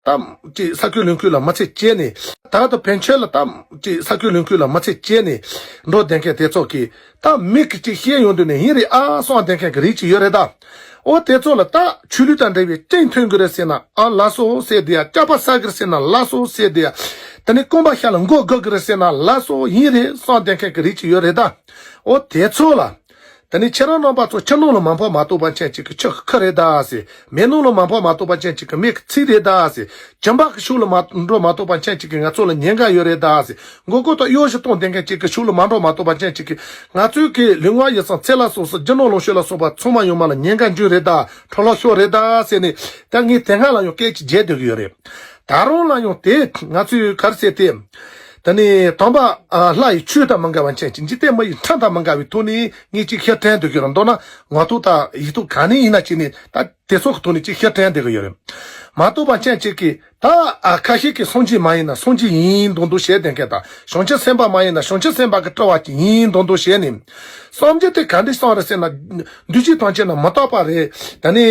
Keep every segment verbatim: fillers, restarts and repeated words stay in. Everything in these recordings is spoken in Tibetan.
ད་ཅིག་ས་ཁུལ་ལུང་ཁུལ་ལ་མི་ཚེ་སྐྱེལ་ནས། ད་དུང་བོད་ཆོལ་ལ་ད་ཅིག་ས་ཁུལ་ལུང་ཁུལ་ལ་མི་ཚེ་སྐྱེལ་ནས་འགྲོ་བསྡད་མཁན་དེ་ཚོ་གིས། ད་མི་གིས་ཅིག་བཤད་ཡོང་དུས་ནས་ཡིན་རེད་ཨ་བསམ་བསྡད་མཁན་གྱི་རིགས་ཅིག་ཡོད་རེད་ད། འོ་དེ་ཚོ་ལ་ད་ཆོས་ལུགས་དང་འབྲེལ་བའི་བཅིངས་མཐུན་གི་རེད་ཟེར་ན་ཨ་ལགས་སོ་ཟེར་བསྡད་ཡ། སྐྱག་པ་ཟ་གི་རེད་ཟེར་ན་ལགས་སོ་ཟེར་བསྡད་ཡ། དེ་ནས་རྐང་པ་ཤ་ལ་མགོ་སྒུར་གི་རེད་ཟེར་ན་ལགས་སོ་ཡིན་རེད་བསམ་བསྡད་མཁན་གྱི་རིགས་ཅིག་ཡོད་རེད་ད། འོ་དེ་ཚོ་ལ། དེ་ནས་ཁྱེད་རང་རྣམ་པ་ཚོ་ཕྱི་ནང་ལ་མ་ཕོག་མ་གཏོགས་པ་མཁན་གཅིག་གི་ཁྱི་ཁུ་རེད་ད་ཟེར། མི་ནང་ལ་མ་ཕོག་མ་གཏོགས་པ་མཁན་གཅིག་གི་མི་གི་ཚིག་རེད་ད་ཟེར། སྦྱིན་པ་གི་ཕྱོགས་ལ་མ་འགྲོ་མ་གཏོགས་པ་མཁན་གཅིག་གིས་ང་ཚོ་ལ་ཉེན་ཁ་ཡོད་རེད་ད་ཟེར། མགོ་སྐོར་དང་གཡོ་ཞིབ་གཏོང་བསྡད་མཁན་གཅིག་གི་ཕྱོགས་ལ་མ་འགྲོ་མ་གཏོགས་པ་མཁན་གཅིག་གིས་ང་ཚོའི་གི་ལུས་ངག་ཡིད་གསུམ་ཚེ་ལ་སོགས་སུ་རྒྱུ་ནོར་ལོངས་སྤྱོད་ལ་སོགས་པ་ཚང་མ་ཡོང་མ་ལ་ཉེན་ཁ་འབྱུང་རེད་ད། འཕྲོ་བརླག་ཤོར་རེད་ད་ཟེར་ནས། ད་ངས་དེ་སྔ་ལ་ཡང་སྐད་ཅིག་བརྗེད་སྡོད་ཀྱི་ཡོད་རེད། ད་རུང་ལ་ཡང་དེ་ང་ཚོའི་ག་རེ་ཟེར་དེ། དེ་ནས་དམ་པ་ཨ་ལྷ་ཡི་ཆོས་དང་མི་འགལ་བ་མཁན་གཅིག་འཇིག་རྟེན་མི་ཡི་ཁྲིམས་དང་མི་འགལ་བའི་ཐོག་ནས་ངས་ཅིག་ཤི་དྲན་སྡོད་ཀྱི་རེད། མདོར་ན་ངག་ཐོག་དང་ཡིག་ཐོག་ག་ནས་ཡིན་ན་ཅིག་ནས་ད་དེ་ཚོ་གི་ཐོག་ནས་ཅིག་ཤི་དྲན་སྡོད་ཀྱི་ཡོད་རེད། མ་གཏོགས་པ་མཁན་གཅིག་གིས་ད་ཨ་ཁ་ཤས་ཀྱིས་སངས་རྒྱས་མ་ཡིན་ན་སངས་རྒྱས་ཡིན་མདོག་མདོག་བྱས་བསྡད་མཁན་དང་། བྱང་ཆུབ་སེམས་དཔའ་མ་ཡིན་ན་བྱང་ཆུབ་སེམས་དཔའ་གི་སྤྲུལ་བ་ཅིག་ཡིན་མདོག་མདོག་བྱས་ནས། སངས་རྒྱས་དེ་ག་འདྲ་བསམ་རེད་ཟེར་ན། འདུས་བྱས་ཐམས་ཅད་ན་མི་རྟག་པ་རེད། ད་ནི་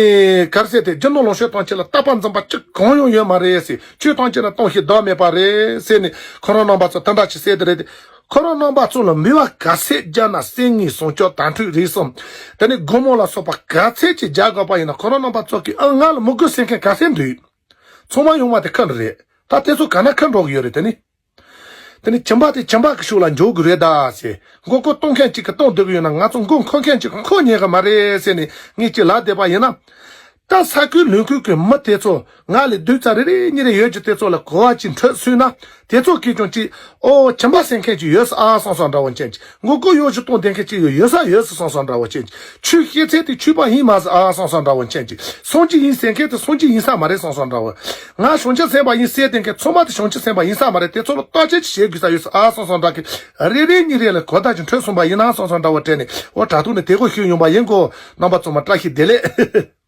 ག་རེ་ཟེར་དེ་རྒྱུ་ནོར་ལོངས་སྤྱོད་ཐམས་ཅད་ལ་རྟག་པ་འཛིན་པ་གཅིག་གང་ཡང་ཡོད་མ་རེད་ཟེར། ཆོས་ཐམས་ཅད་ལ་སྟོང་ཞིང་བདག་མེད་པ་རེད་ཟེར་ནས་ཁོ་རང་རྣམ་པ་ཚོ་དེ་འདྲ་ཅིག་ཟེར་དེ་རེད་དེ། ཁོ་རང་རྣམ་པ་ཚོ་ལ་འབུལ་བ་ག་ཚད་རྒྱག་ན་སེམས་ངན་བྱང་ཆུབ་དྭངས་འཕྲོས་རིགས་གསུམ། དེ་ནི་སྒོ་མོ་ལ་སོགས་པ་ག་ཚད་ཅིག་རྒྱག་དགོས་པ་ཡིན་ན། ཁོ་རང་རྣམ་པ་ཚོ་གིས་ཨ་ང་ལ་མི་དགོས་ཟེར་མཁན་ག་ཚད་འདུག་ཚང་མ་ཡོང་བ་དེ་ཁག་རེད། ད་དེ་ཚོ་ག་ན་ཁག་འགྲོ་གི་ཡོད་རེད་དེ་ནི། དེ་ནི་སྦྱིན་པ་དེ་སྦྱིན་པ་གི་ཕྱོགས་ལ་འཇོག་གི་རེད་ད་ཟེར། མགོ་སྐོར་གཏོང་མཁན་གཅིག་གིས་གཏོང་སྡོད་གི་ཡོད་ན་ང་ཚོ་མགོ་འཁོར་མཁན་གཅིག་གིས་འཁོར་ཉན་གི་མ་རེད་ཟེར་ནས་ངས་ཅིག་ལབ་བསྡད་པ་ཡིན་ན། ད་ས་ཁུལ་ལུང་ཁུལ་གི་མི་དེ་ཚོ་ང་ལས་སྡུག་ཙམ་རེ་རེ་གཉིས་རེ་ཡོད་ཀྱི་དེ་ཚོ་ལ་གོ་བ་ཅིག་འཕྲོད་སོང་ན། དེ་ཚོ་གིས་ཀྱང་ཅིག་ཨོ་སྦྱིན་པ་ཟེར་མཁན་ཅིག་ཡོད་ས་ཨ་བསམ་བསམ་འདྲ་བོ་མཁན་གཅིག་མགོ་སྐོར་གཡོ་ཞིབ་གཏོང་བསྡད་མཁན་གཅིག་ཡོད་ས་ཡོད་ས་བསམ་བསམ་འདྲ་བོ་མཁན་གཅིག་ཆོས་བཤད་ཚད་དེ་ཆོས་པ་ཡིན་མ་ཟེར་ཨ་བསམ་བསམ་འདྲ་བོ་མཁན་གཅིག་སངས་རྒྱས་ཡིན་ཟེར་མཁན་དེ་སངས་རྒྱས་ཡིན་ས་མ་རེད་བསམ་བསམ་འདྲ་བོ། ང་བྱང་ཆུབ་སེམས་དཔའ་ཡིན་ཟེར་བསྡད་མཁན་ཚང་མ་དེ་བྱང་ཆུབ་སེམས་དཔའ་ཡིན་ས་མ་རེད། དེ་ཚོ་ལ་བརྟག་དཔྱད་ཅིག་བྱེད་དགོས་ས་ཡོད་ས་ཨ་བསམ་བསམ་འདྲ་གི་རེ་རེ་གཉིས་རེ་ལ་གོ་བརྡ་ཅིག་འཕྲོད་སོང་པ་ཡིན་ན་བསམ་བསམ་འདྲ་བོ་དྲན་ནས་འོ་དྲ་ཐོག་ནས་དེ་གོ་ཞུས་ཡོང་པ་ཡིན་གོ། རྣམ་པ་ཚང་མ་བཀྲ་ཤིས་བདེ་ལེགས།